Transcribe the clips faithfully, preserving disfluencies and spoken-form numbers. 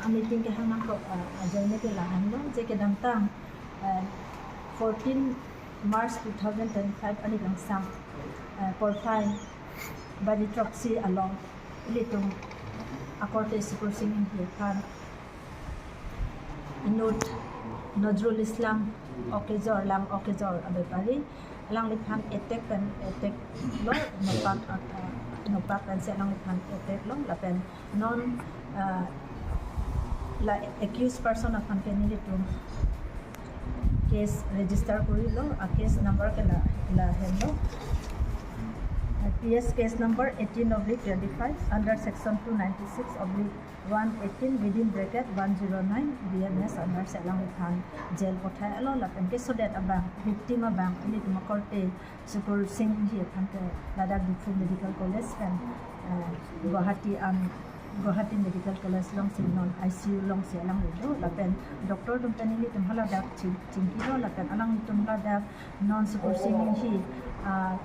Meeting kehang nangkok, ah, ajoine ke lahenlo, je kedamtang, ah, fourteen March two thousand twenty-five arni kangsam, ah, porphai baji throksi along ilitum akorte Sukursing Enghi aphan inut Nojrul Islam Okejor, Lang Okejor abepari, alangliphan attack pen, attack lo, nopak, ah, nopak pensi alangliphan attack lo, lapen non, ah, la accused person aphan ke nelitum case register korilo, a case number ke la, lahenlo. Ah, P S case number eighteen oblique twenty-five under section two ninety-six oblique one eighteen within bracket one zero nine B M S under si alangliphan jail pathai-alo, lapen kesodet abang, victim abang ilitum akorte Sukursing Enghi aphan ke ladak Diphu Medical College pen, eh, Guwahati an, Guwahati Medical College alongsi non I C U alongsi alangli do, lapen doctor atum pen ilitum haladak ching-, chingkilo, lapen alanglitum ladak non Sukursing Enghi, ah,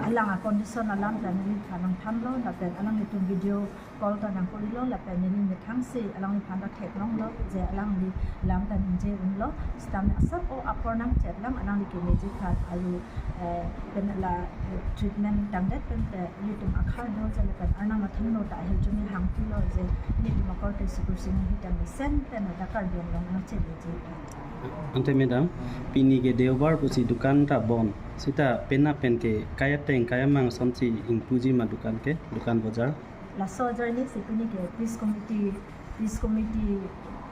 alang a condition alam ta neliphan nangthanlo, lapen alanglitum video call ta nangkorilo, lapen neli methangsi alangliphan ta theklonglo je alangli lam ta ningje unlo, sitame asap o apor nangchetlang alangli kemeji khat aru, eh, pen la, eh, treatment tangdet pen te ilitum akhar do je lapen arnam athengno ta ahirjume hangpilo je ilitum akorte Sukursing Enghi ta mesen pen ta Karbi Anglong nangchemeji. Ante madam, pini ke Deobar pusi dukan ta bon. Sita penap pen ke kai ateng kai amang asonsi ingpuji ma dukan ke, dukan bojar? Laso ajoine si pini ke peace committee, peace committee,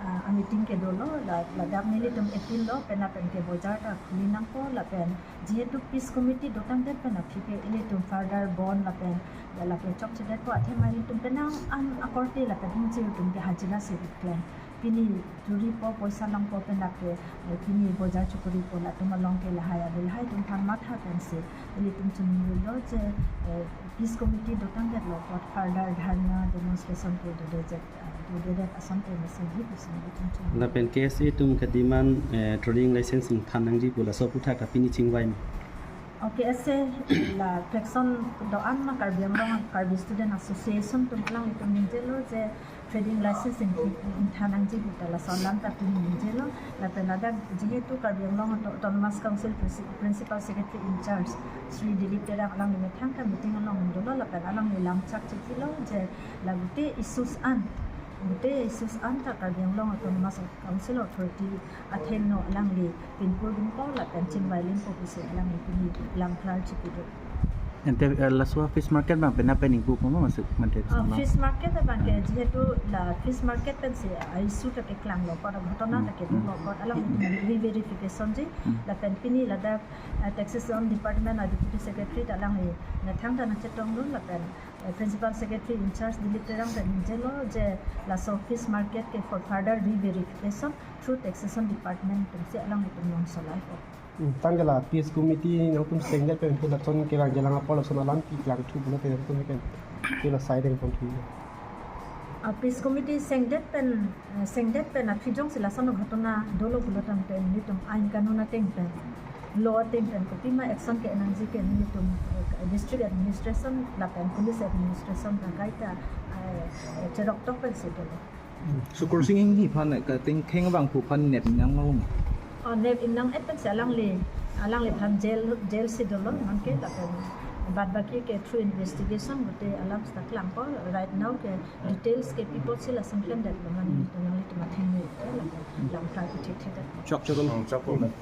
ah, a meeting kedolo, la, ladak nelitum appeal lo, penap pen ke bojar ta khuli nangpo, lapen jehetu peace committee dotangdet pen aphi ke ilitum further bon lapen, ya lapen chokchedetpo athema ilitum penang an akorte lapen ingjir atum ke hajira si klem. Pini turipo, poisa longpo pen lake, eh, pini bojar chokoripo, latum along ke lahai ave, lahai atum aphan matha pensi ilitum chinilo je, eh, peace committee dotangdetlo apot further dharna demonstration ke dodedet, eh, dodedet asonte mesen hi pusi ilitum chinilo. Lapen K S A atum ke demand, eh, trading license ingthan nangji pu laso aputhak ta pini chingvai ma? Okay, K S A la faction do-an ma Karbi Anglong Karbi Student Association atum alanglitum ningjelo je trading license ing-, ing-, ingthan nangji pu ta laso alam ta pini ningjelo, lapen ladak jehetu Karbi Anglong Auto-, Autonomous Council Princi-, Principal Secretary in Charge Shri Dilip Terang alangli methang ta meeting along dolo, lapen alangli lam chak chikilo je la gute issues an, gute issues an ta Karbi Anglong Autonomous Council Authority athengno alangli pinpur dunpo lapen chingvai limpo pusi alangli pini lam klar chipido. Ante, eh, laso fish market abang penap pen ingpupo ma masuk mante? Ah, sama fish market abang ke, hmm, jehetu la fish market pensi, ah, issue ta keklanglo apot, ghotona, hmm, ta kedo, hmm, lo apot, alangli re-verification ji, hmm, lapen pini ladak, ah, Taxation Department a Deputy Secretary ta alangli methang ta nangchetongdun lapen, eh, Principal Secretary in Charge Dilip Terang ta ningjelo je laso fish market ke for further re-verification through Taxation Department atumsi alanglitum nonsolai po. Hmm, tangte la peace committee nangtum sengdet pen pu lason kevang jelang apor lason alam keklangthu pulote nangtum ke, ke la side nangtum thu. Ah, peace committee sengdet pen, eh, sengdet pen aphi jongsi lason ghotona dolo pulo tangte nelitum ain kanun ateng pen, law ateng pen kopima action ke nangji ke nelitum, eh, district administration lapen police administration ta kaita, eh, cheroktok pensi dolo. Sukursing Enghi aphan ke ting theng abang pu aphan nep ingnanglo ma? Oh, nep ingnang-et pensi alangli, alangliphan jail, jail si dolo, non ke lapen bad baki ke through investigation gute alam seta klangpo, right now ke details ke pi apotsi lason klemdetlo ma, hmm, nanglitum athengno ke lapen lam klar pu thekthedetlo. Chok chok. Hmm, chok chok.